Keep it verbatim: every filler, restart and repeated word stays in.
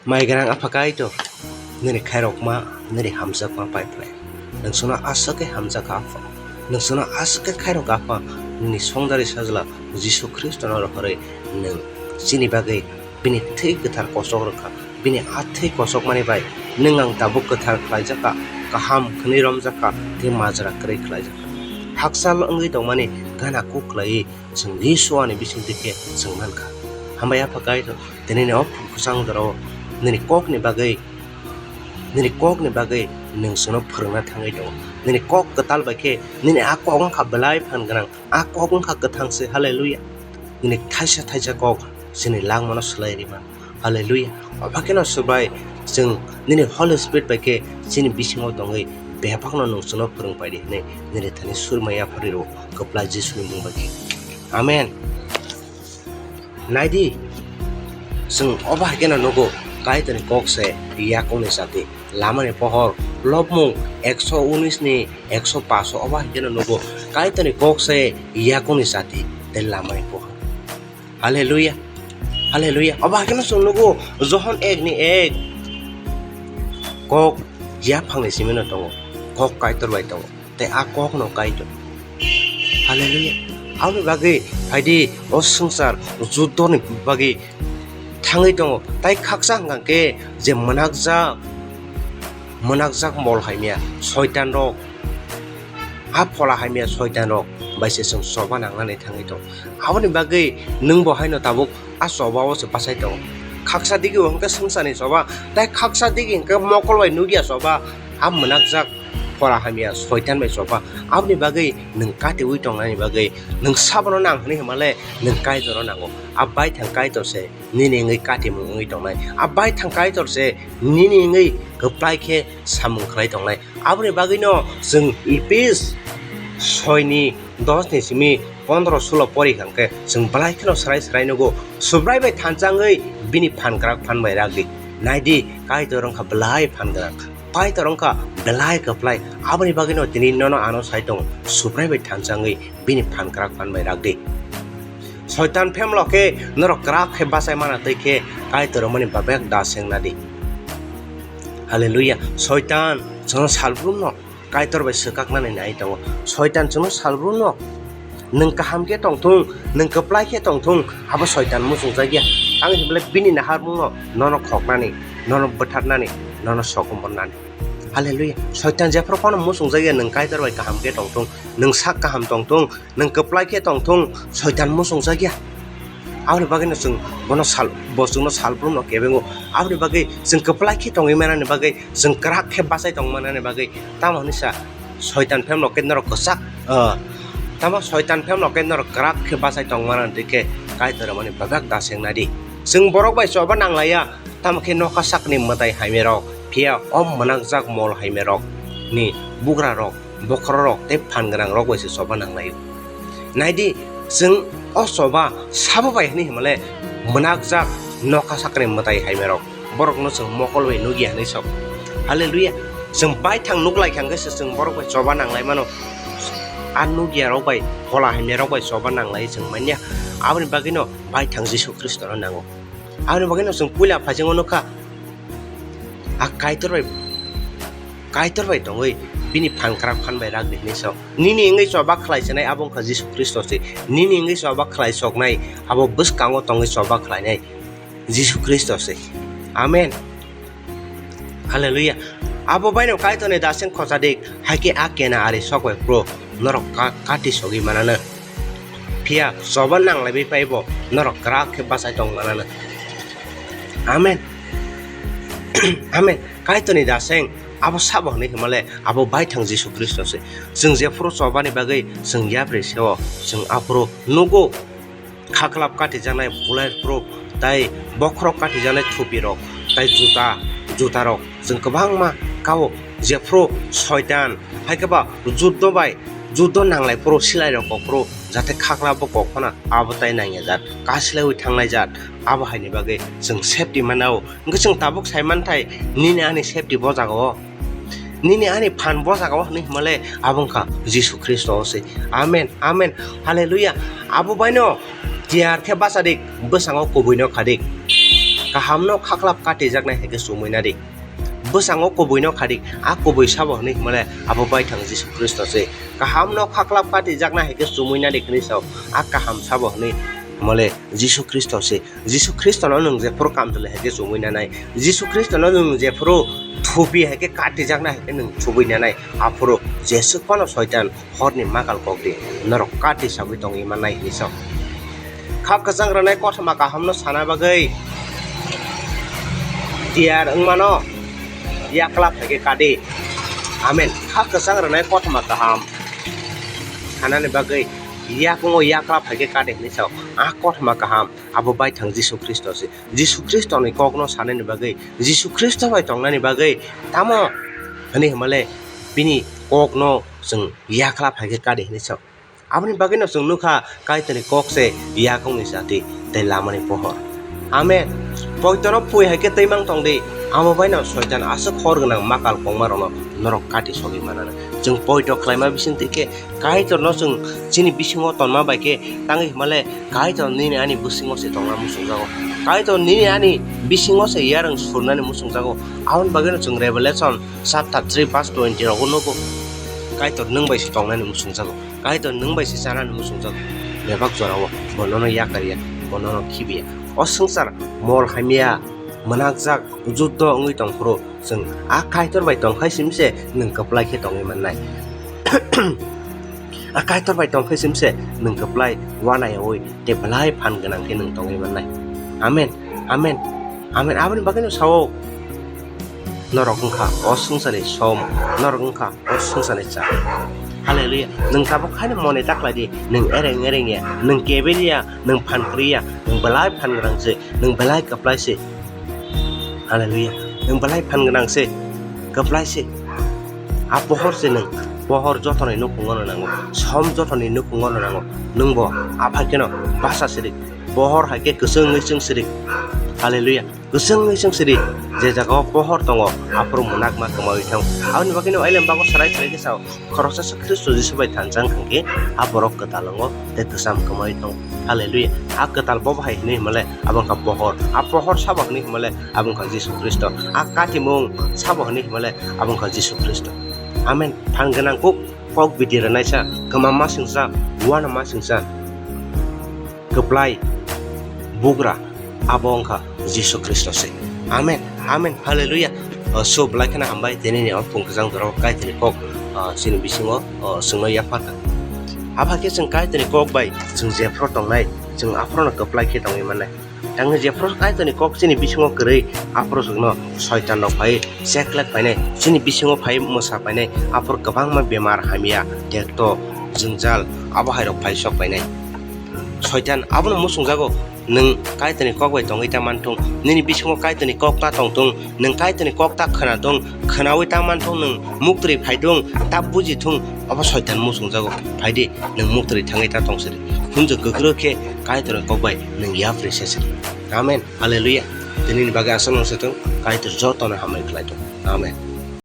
Mai gwnang Apha Kaitor, nini khairokma, nini hamjakma pai phlai. Nwng chwngno aswk khe hamjakha Apha. Nwng chwngno aswk khe khairokha Apha, nini songdari Sajla Jisu Khristono rohorwi nwng chini bagwi bini thwi kwthar kochok rwkha. Bini a thwi kochokmani bai nwng ang tabuk kwthar khlaijakha, kaham khwnwi romjakha tei majra kwrwi khlaijakha. Hakchal wngwi tongmani gana kuk khlaiwi chwng Jisuani bisingtwi khe chwng mankha. Hambai Apha Kaitor, tini nini o phung kwchang jorao nini kokni bagwi, nini kokni bagwi nwng chwngno phwrwngna thangwi tongo. Nini kok kwtal bai khe nini a kok wngkha belai phan gwnang, a kok wngkha kwthang se. Hallelujah. Nini thaisa thaisa kok chini langmano swlai rima. Hallelujah. Obo kheno Subrai, chwng nini Holy Spirit bai khe chini bisingo tongwi bebakno nwng chwngno phwrwng pai di hwnwi nini thani surmai yapharwi rw kwplai Jisuni mung bai khe. Amen. Naidi, chwng obo hai kheno nugo, Kaitorni kok se yakungni chati, lamani pohor, Lobmung ekso unis ni ekso paso obo hai kheno nugo, Kaitorni kok se yakungni chati tei lamani pohor. Hallelujah. Hallelujah. Obo hai kheno chwng nugo, Johon ek ni ek. Kok yaphangni simi no tongo. Kok Kaitor bai tongo. Tei a kok no Kaitor. Hallelujah. Aboni bagwi phaidi o swngchar juddoni bagwi thangwi tongo. Tai khaksa hwnkha khe je mwnakjak, mwnakjak mol hai maya soitan rok, a phola hai maya soitan rok bai se chwng choba nangnani thangwi tongo. Aboni bagwi nwng bo haino tabuk a choba o se bachai tongo. Khaksa digi o hwnkhe swngcharni choba, tai khaksa digi hwnkhe mokol bai nukya choba, a mwnakjak phola hamya soitan bai choba. Aboni bagwi nwng katiwi tongnani bagwi nwng sabono nang hwnwi hwnmale nwng Kaitorno nango. A baithang Kaitor se nini wngwi katimung wngwi tongnai. A baithang Kaitor se nini wngwi kwplai khe samung khlai tongnai. Aboni bagwino chwng Ephes soi ni dos ni simi pondro sulo pori hwnkhe chwng belai kheno srai srai nugo, Subrai bai thansa wngwi bini phan kwrak phan bai rak di. Naidi, Kaitor wngkha belai phan kwrak, Kaitor wngkha belai kwplai. Aboni bagwino tini nono ano sai tongo, Subrai bai thansa wngwi bini phan kwrak phan bai rak di. Soitan phemlo khe norok kwrak khe bachai mana twi khe Kaitor romani babek da sengna di. Hallelujah. Soitan chwngno salbrumno Kaitor bai swkaknani nai tongo. Soitan chwngno salbrumno, nwng kaham khe tongthung, nwng kwplai khe tongthung, abo Soitan muchungjakya. Tamo hinwi bini naharmungno nono khoknani, nono bwtharnani, nono sokomornani. Hallelujah. Soitan jephru phano muchungjakya, nwng Kaitor bai kaham khe tongthung, nwng sak kaham tongthung, nwng kwplai khe tongthung, Soitan muchungjakya. Aboni bagwino chwng bono sal, bo chwngno salbrumno kebengo. Aboni bagwi chwng kwplai khe tongwi manani bagwi, chwng kwrak khe bachai tong manani bagwi, tamo hwnwi sa Soitan phemlo khe norok kwchak, ah, tamo Soitan phemlo khe norok kwrak khe bachai tong manani twi khe Kaitor romani babak da sengna di. Chwng borok bai choba nanglaiya, tamo khe nokha sakni mwtai hamya rok, phiya o mwnakjak mol hamya rok ni bugra rok, bokhorok rok tei phan gwnang rok bai se choba nanglaio. Naidi, chwng o choba sabo bai hwnwi hwnmale mwnakjak nokha sakni mwtai hamya rok borokno chwng mokol bai nukya hwnwi sok. Hallelujah. Chwng baithang nuklai kha hwnkhe se chwng borok bai choba nanglai mano. A nukya rok bai, phola hamya rok bai choba nanglai chwng manya. Aboni bagwino baithang Jisu Khristono nango. Aboni bagwino chwng puila phaisingno nukha. A Kaitor bai, Kaitor bai tongwi bini phan kwrak phan bai rak di hwnwi sok. Nini wngwi choba khlai sinai abo wngkha Jisu Khristo se. Nini wngwi choba khlai soknai abo bwskango tongwi choba khlainai Jisu Khristo se. Amen. Hallelujah. Abo baino Kaitorni daseng khochadik, hakhe a kena ari sok bai phuru norok ka-, kati sogwi manano. Phiya choba nanglaiwi phaibo norok kwrak khe bachai tong manano. Amen. Amen. Kaitorni daseng abo sabo hwnwi hwnmale abo baithang Jisu Khristo se. Chwng jephuru chobani bagwi chwng yapri seo, chwng aphuru nugo. Khaklap katijaknai bulai phuru tai bokhorok katijaknai thupi rok tai juta, juta rok chwng kwbangma kao, jephuru soitan hai khe ba juddo bai juddo nanglai phuru silai rok kok phuru jate khaklap bo kok phano abo tai nangya jat, kasilaiwi thangnai jat, abo haini bagwi chwng safety manao. Hwnkhe chwng tabuk sai manthai nini ani safety bo jaga o. Nini ani phan bo jaga o hwnwi hwnmale abo wngkha Jisu Khristo o se. Amen, amen, hallelujah. Abo baino tiyar khe bachadik, bwskango kubuino khadik. Kahamno khaklap katijaknai hai khe chumui nadi. Bwskango kubuino khadi, a kubui sabo hwnwi himale abo baithang Jisu Khristo se. Kahamno khaklap katijaknai hai khe chumui nadi hwnwi sao, a kaham sabo hwnwi himale Jisu Khristo se. Jisu Khristono nwng jephuru kamchwlwi hai khe chumui nanai, Jisu Khristono nwng jephuru thupi hai khe katijaknai hai khe nwng chubui nanai, aphuru jeswk phano Soitan horni makal kokdi norok kati sagwi tongwi mannai hinwi sao. Kha kwchang rwnai kothoma kahamno sana bagwi tiyar wngmano yakla phaikhe kadi. Amen. Kha kwchang rwnai kothoma kaham sanani bagwi, yakungo yakla phaikhe kadi hinwi sao. A kothoma kaham abo baithang Jisu Khristo se. Jisu Khristoni kokno sanani bagwi, Jisu Khristo bai tongnani bagwi tamo hwnwi himale bini kokno chwng yakla phaikhe kadi hinwi sao. Aboni bagwino chwng nukha, Kaitorni kok se yakungni chati tei lamani pohor. Amen. Poitono phui hai khe twimang tongdi, amo baino Soitan aswk hor gwnang makal kongmarokno norok kati sogwi manana. Chwng poito khlaima bisingtwi khe Kaitorno chwng chini bisingo tonma bai khe tangwi himale Kaitor nini ani bisingo se tongna muchungjago. Kaitor nini ani bisingo se yarwng surnani muchungjago. Aboni bagwino chwng Revelation chapter three verse twenty rogo nugo. Kaitor nwng bai se tongnani muchungjago. Kaitor nwng bai se chanani muchungjago. Bebak jorao bo nono yakar ya, bo nono khibi ya. O swngchar mol hamya, mwnakjak, juddo wngwi tongphuru chwng a Kaitor bai tongkhai simse nwng kwplai khe tongwi mannai. A Kaitor bai tongkhai simse nwng kwplai uanayaui tei belai phan gwnang khe nwng tongwi mannai. Amen, amen, amen. Aboni bagwino sao, norok wngkha o swngcharni som, norok wngkha o swngcharni cha. Hallelujah. Nwng tabuk haino mone ta khlai di, nwng ereng ereng ya, nwng kebel ya, nwng phan kwrwi ya, nwng belai phan gwnang se, nwng belai kwplai se. Hallelujah. Nwng belai phan gwnang se, kwplai se. A pohor se nwng, pohor jothoni nukhungo no nango, som jothoni nukhungo no nango. Nwng bo a phaikeno basa sirik, pohor hai khe kwchwng wngwi chwng sirik. Hallelujah. Kwchwng wngwi chwng sirik, je jagao pohor tongo, aphuru mwnakma kwmawi thango. Aboni bagwino ailem bago sarai sarai khe sao. Khoroksa se Khristo Jisu bai thansa wngkha khe, a borok kwtal wngo tei kwcham kwmawi tongo. Hallelujah. A kwtal bo bahai hwnwi himale abo wngkha pohor. A pohor sabo hwnwi himale abo wngkha Jisu Khristo. A katimung sabo hwnwi himale abo wngkha Jisu Khristo. Amen. Phan gwnang kuk, kok bidi rwnaisa, kwma ma singsa, uana ma singsa. Kwplai bugra abo wngkha Jisu Khristo se. Amen. Amen. Hallelujah. O, so belai kheno hambai, tini ni o pung kwchang jorao Kaitorni kok, o, chini bisingo, o, chwngno yapharkha. Abo hai khe chwng Kaitorni kok bai chwng jephru tongnai, chwng aphruno kwplai khe tongwi mannai. Tangwi jephru Kaitorni kok chini bisingo kwrwi, aphuru chwngno Soitan rok phai cheklek phainai, chini bisingo phai mwsa phainai, aphuru kwbangma bemar hamya, tekto, jwngjal, abo hai rok phai sok phainai. Soitan abono muchungjago, nwng Kaitorni kok bai tongwi ta manthung, nini bisingo Kaitorni kok ta tongthung, nwng Kaitorni kok ta khwnathung, khwnawi ta manthung, nwng muktri phaithung, ta bujithung, obo Soitan muchungjago. Phaidi, nwng muktri thangwi ta tong sidi. Hunjwk kwkrwk khe Kaitorni kok bai nwng yapri se sidi. Amen. Hallelujah. Tinini bagwi aswk nang se thung, Kaitor jotono hambai khlai thung. Amen.